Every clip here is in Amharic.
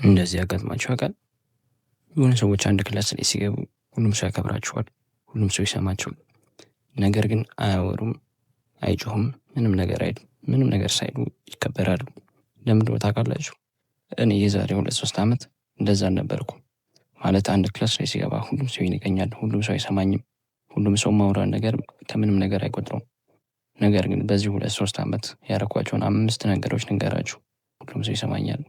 እንደዚህ አጋጥሟችሁ ያውቃል? የሆኑ ሰዎች አንድ class ላይ ሲገቡ ሁሉም ሰው ያከብራቸዋል፣ ሁሉም ሰው ይሰማቸዋል። ነገር ግን አያወሩም፣ አይጮሁም፣ ምንም ነገር አይሉም። ምንም ነገር ሳይሉ ይከበራሉ። ለምን እንደሆነ ታውቃላችሁ? እኔ የዛሬ 2-3 አመት እንደዛ አልነበርኩም። ማለት አንድ class ላይ ሲገባ ሁሉም ሰው ይንቀኛል፣ ሁሉም ሰው አይሰማኝም፣ ሁሉም ሰው የማወራውን ነገር ከምንም ነገር አይቆጥረውም። ነገር ግን በዚህ 2-3 አመት ያደረኳቸውን 5 ነገሮች ልንገራችሁ። ሁሉም ሰው ይሰማኛል፣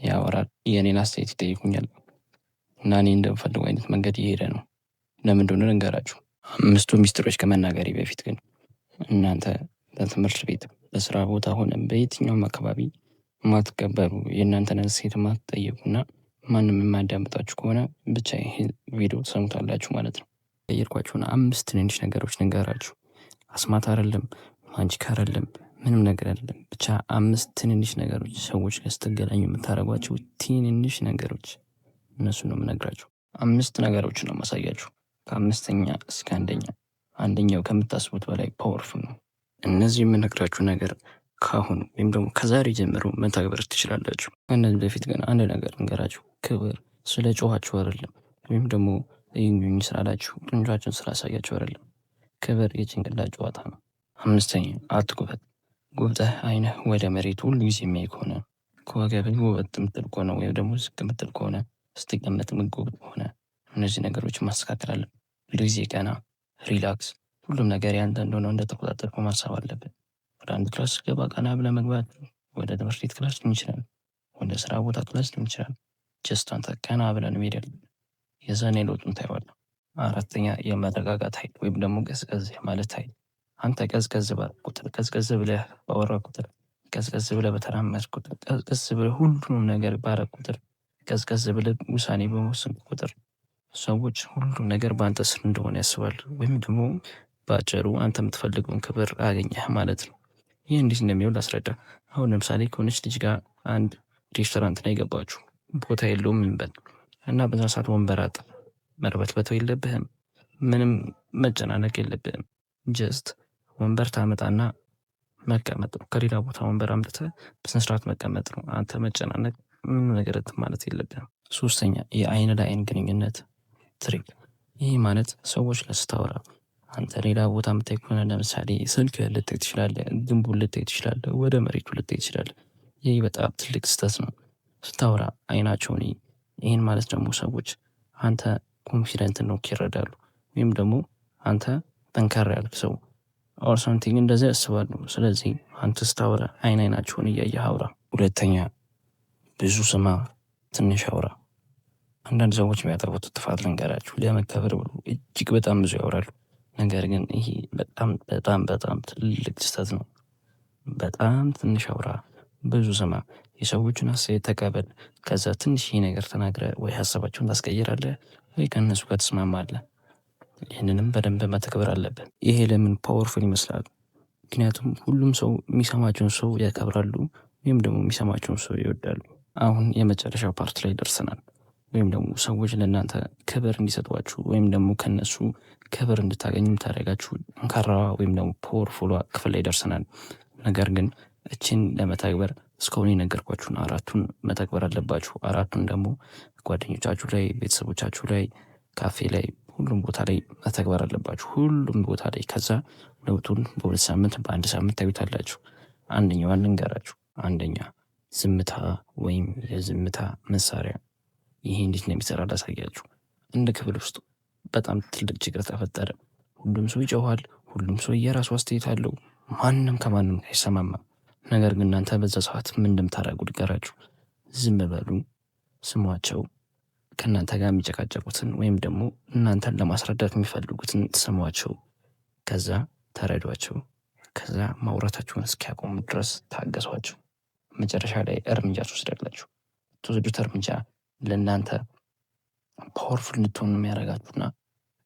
ያወራል፣ የኔን አስተያየት ይጠይቁኛል እና እኔ እንደምፈልገው አይነት መንገድ እየሄደ ነው። ለምን እንደሆነ ልንገራችሁ። 5ቱ ሚስጥሮች ከመናገሬ በፊት ግን እናንተ በትምህርት ቤት፣ በስራ ቦታ ሆነ በየትኛውም አካባቢ የማትከበሩ፣ የእናንተን አስተያየት የማትጠየቁና ማንም የማያዳምጣችሁ ከሆነ ብቻ ይሄን ቪዲዮ ትሰሙታላችሁ ማለት ነው። የቀየርኳቸውን 5 ትንንሽ ነገሮች ልንገራችሁ። አስማት አይደለም፣ magic አይደለም፣ ምንም ነገር አይደለም። ብቻ 5 ትንንሽ ነገሮች ሰዎች ጋር ስትገናኙ የምታደርጓቸው ትንንሽ ነገሮች፣ እነሱን ነው የምነግራችሁ። 5 ነገሮችን ነው የማሳያችሁ፣ ከአምስተኛ እስከ አንደኛ። አንደኛው ከምታስቡት በላይ powerful ነው። እነዚህ የምነግራችሁ ነገር ካሁን ወይም ደግሞ ከዛሬ ጀምሮ መተግበር ትችላላችሁ። ከእነዚህ በፊት ግን አንድ ነገር ልንገራችሁ። ክብር ስለ ጮኻችሁ አይደለም፣ ወይም ደግሞ እዩኝ ስላላችሁ ጡንቻችሁን ስላሳያችሁ አይደለም። ክብር የጭንቅላት ጨዋታ ነው። 5ኛ፣ አትጉበጥ። ጉብጠህ አይንህ ወደ መሬት ሁሉ ጊዜ የሚያይ ከሆነ፣ ከወገብህ ጎበጥ የምትል ከሆነ ወይም ደግሞ ዝቅ የምትል ከሆነ፣ ስትቀመጥ የምትጎብጥ ከሆነ፣ እነዚህ ነገሮች ማስተካከል አለብህ። ሁሉ ጊዜ ቀና፣ relax፣ ሁሉም ነገር ያንተ እንደሆነ እንደተቆጣጠርከው ማሰብ አለብህ። ወደ አንድ class ስትገባ ቀና ብለህ መግባት፣ ወደ ትምህርት ቤት class ሊሆን ይችላል፣ ወደ ስራ ቦታ class ሊሆን ይችላል። Just አንተ ቀና ብለህ ነው መሄድ ያለብህ። የዛኔ ለውጡን ታየዋለህ። 4ኛ፣ የመረጋጋት ኃይል ወይም ደግሞ ቀዝቀዝ ማለት ኃይል። አንተ ቀዝቀዝ ባልክ ቁጥር፣ ቀዝቀዝ ብለህ ባወራህ ቁጥር፣ ቀዝቀዝ ብለህ በተራመድክ ቁጥር፣ ቀዝቀዝ ብለህ ሁሉንም ነገር ባረክ ቁጥር፣ ቀዝቀዝ ብለህ ውሳኔ በመወሰን ቁጥር ሰዎች ሁሉም ነገር በአንተ ስር እንደሆነ ያስባሉ። ወይም ደግሞ በአጭሩ አንተ የምትፈልገውን ክብር አገኘህ ማለት ነው። ይህ እንዴት እንደሚሆን ላስረዳ። አሁን ለምሳሌ ከሆነች ልጅ ጋር አንድ ሬስቶራንት ላይ ገባችሁ፣ ቦታ የለውም እንበል እና በዛ ሰዓት ወንበር አጣ። መርበትበት የለብህም፣ ምንም መጨናነቅ የለብህም። Just ወንበር ታመጣና መቀመጥ ነው። ከሌላ ቦታ ወንበር አምጥተህ በስነ ስርዓት መቀመጥ ነው። አንተ መጨናነቅ ምንም ነገር እንትን ማለት የለብህም። 3ኛ፣ የአይን ለአይን ግንኙነት trick። ይህ ማለት ሰዎች ጋር ስታወራ አንተ ሌላ ቦታ የምታይ ከሆነ፣ ለምሳሌ ስልክ ልታይ ትችላለህ፣ ግንቡን ልታይ ትችላለህ፣ ወደ መሬቱ ልታይ ትችላለህ። ይህ በጣም ትልቅ ስህተት ነው። ስታወራ አይናቸውን እይ። ይህን ማለት ደግሞ ሰዎች አንተ confident እንደሆንክ ይረዳሉ። ወይም ደግሞ አንተ ጠንካራ ያልክ ሰው or something እንደዚያ ያስባሉ። ስለዚህ አንተ ስታወራ አይን አይናቸውን እያየህ አውራ። 2ኛ፣ ብዙ ስማ፣ ትንሽ አውራ። አንዳንድ ሰዎች የሚያጠፉት ጥፋት ልንገራችሁ። ለመከበር ብሎ እጅግ በጣም ብዙ ያወራሉ። ነገር ግን ይሄ በጣም በጣም በጣም ትልቅ ስህተት ነው። በጣም ትንሽ አውራ፣ ብዙ ስማ። የሰዎችን አስተያየት ተቀበል። ከዛ ትንሽ ይሄ ነገር ተናግረህ ወይ ሀሳባቸውን ታስቀይራለህ ወይ ከእነሱ ጋር ትስማማለህ። ይህንንም በደንብ መተግበር አለብን። ይሄ ለምን powerful ይመስላል? ምክንያቱም ሁሉም ሰው የሚሰማቸውን ሰው ያከብራሉ ወይም ደግሞ የሚሰማቸውን ሰው ይወዳሉ። አሁን የመጨረሻው part ላይ ደርሰናል። ወይም ደግሞ ሰዎች ለእናንተ ክብር እንዲሰጧችሁ ወይም ደግሞ ከእነሱ ክብር እንድታገኙ የምታደርጋችሁ ጠንካራዋ ወይም ደግሞ powerful ዋ ክፍል ላይ ደርሰናል። ነገር ግን እቺን ለመተግበር እስካሁን የነገርኳችሁን 4ቱን መተግበር አለባችሁ። 4ቱን ደግሞ ጓደኞቻችሁ ላይ፣ ቤተሰቦቻችሁ ላይ፣ ካፌ ላይ፣ ሁሉም ቦታ ላይ መተግበር አለባችሁ። ሁሉም ቦታ ላይ። ከዛ ለውጡን በ2 ሳምንት፣ በ1 ሳምንት ታዩታላችሁ። አንደኛዋን ልንገራችሁ። 1ኛ፣ ዝምታ ወይም የዝምታ መሳሪያ። ይሄ እንዴት እንደሚሰራ ላሳያችሁ። እንደ ክፍል ውስጥ በጣም ትልቅ ችግር ተፈጠረ። ሁሉም ሰው ይጮሃል፣ ሁሉም ሰው የራሱ አስተያየት አለው። ማንም ከማንም ጋር አይሰማማም። ነገር ግን እናንተ በዛ ሰዓት ምን እንደምታደርጉ ልንገራችሁ። ዝም በሉ፣ ስሟቸው። ከእናንተ ጋር የሚጨቃጨቁትን ወይም ደግሞ እናንተን ለማስረዳት የሚፈልጉትን ስሟቸው። ከዛ ተረዷቸው። ከዛ ማውራታቸውን እስኪያቆሙ ድረስ ታገሷቸው። መጨረሻ ላይ እርምጃ ትወስዳላችሁ። ትወስዱት እርምጃ ለእናንተ powerful እንድትሆኑ የሚያደርጋችሁና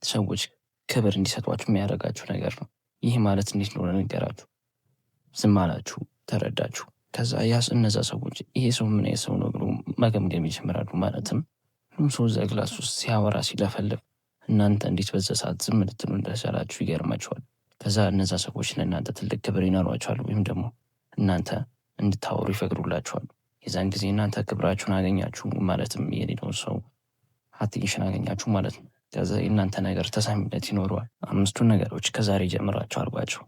ሰዎች ክብር እንዲሰጧችሁ የሚያደርጋችሁ ነገር ነው። ይህ ማለት እንዴት እንደሆነ ልንገራችሁ። ዝም አላችሁ፣ ተረዳችሁ። ከዛ እነዛ ሰዎች ይሄ ሰው ምን አይነት ሰው ነው ብሎ መገምገም ይጀምራሉ። ማለትም ሁሉም ሰው እዛ class ውስጥ ሲያወራ ሲለፈልፍ እናንተ እንዴት በዛ ሰዓት ዝም ልትሉ እንደቻላችሁ ይገርማችኋል። ከዛ እነዛ ሰዎች ለእናንተ ትልቅ ክብር ይኖሯቸዋል ወይም ደግሞ እናንተ እንድታወሩ ይፈቅዱላችኋል። የዛን ጊዜ እናንተ ክብራችሁን አገኛችሁ፣ ማለትም የሌላውን ሰው attention አገኛችሁ ማለት ነው። ከዛ የእናንተ ነገር ተሰሚነት ይኖረዋል። አምስቱን ነገሮች ከዛሬ ጀምራችሁ አድርጓቸው።